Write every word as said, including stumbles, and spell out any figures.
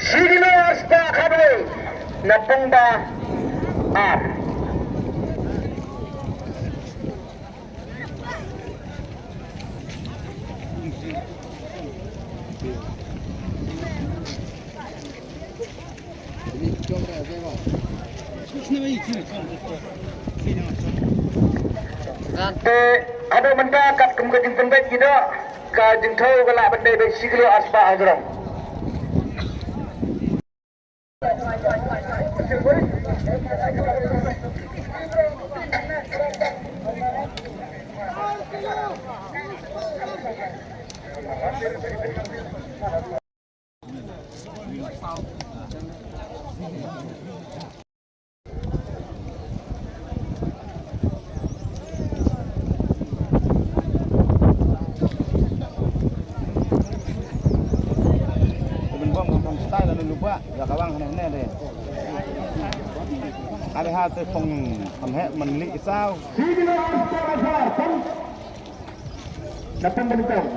Shi kilo ar spah khatwei na pung ba ar. Te haduh mynta katkum ka jingpynbeit ki doh, ka jingthew ka lah ban dei beit shi kilo ar spah hynriew. Te ban bom ka phong style ne lupa, ïa ka bang ne ne de. Ale ha te phong ham he man li saw. Na pom ban tong.